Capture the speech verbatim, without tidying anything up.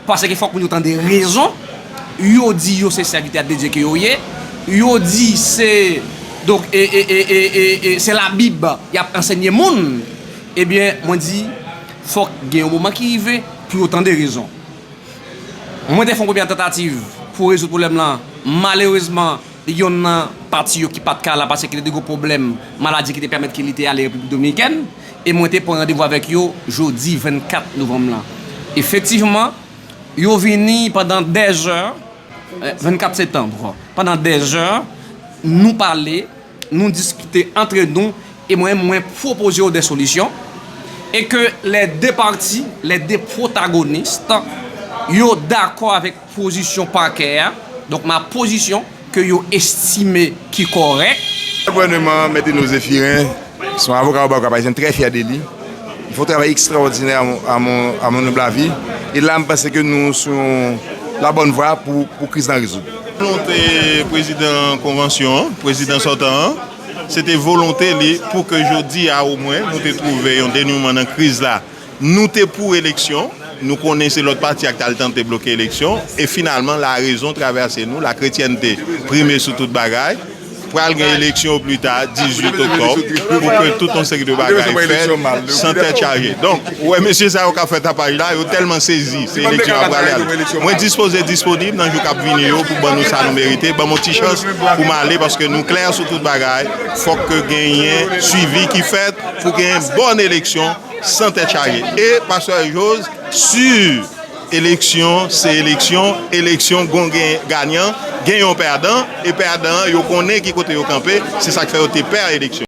Paske fòk moun yo tande rezon. Yo di yo se sèvitè de Dye ke yo ye. Yo di se, donk, e, e, e, e, e, e, se Labib y ap ansenye moun. Ebyen, mwen di, fòk gen yon moman ki rive pou yo tande rezon. Mwen te fè yon premyè tantativ pou rezoud pwoblèm lan. Malerezman, yonn nan pati yo ki pa t ka la paske ki te de gwo pwoblèm maladi ki te pèmèt ke li te ale Repiblik Dominikèn. E mwen te pran randevou avèk yo jodi vennkat novanm lan. Efektivman, yo vini pandan dèzè, eh, vennkat septanm, pandan dèzè, nou pale, nou diskite antre nou, e mwen, mwen pwopoze yo de solisyon, e ke lè de pati, lè de pwotagonis, yo dakò avèk pozisyon pakè a, donk ma pozisyon ke yo estime ki kòrèk. Gouvènman Mèt Eno Zephirin, se yon avoka Oba Kap Ayisyen, m trè fyè de li. Li fè yon travay ekstraòdinè a mon, a mon, a mon nob lavi. E la, m panse ke nou sou yon la bòn vwa pou, pou kriz lan rezoud. Volonte prezidan konvansyon an, prezidan sòtan an, se te volonte li pou ke jodi a omwen nou te twouve yon denouman nan kriz la. Nou te pou eleksyon, nou konnen se lòt pati a k t al tante bloke eleksyon, e finalman, larezon travèse nou, lakretyènte prime sou tout bagay. Pral gen eleksyon o pli ta dizuit oktòb, pou ke tout yon seri de bagay fèt san tèt chaje. Donk, ou wè mesye sa yo k ap fè tapaj la, yo tèlman sezi, se eleksyon ap prale al. Mwen dispoze disponib nan jou k ap vini yo pou ban nou sa nou merite, ban m yon ti chans pou m ale, paske nou klè sou tout bagay, fòk ke genyen swivi ki fèt pou genyen bòn eleksyon san tèt chaje. E pastè Joz, si eleksyon se eleksyon, eleksyon gon gen ganyan, gen yon pèdan, e pèdan an, yo konnen ki kote yo kanpe, se sa k fè yo te pè eleksyon.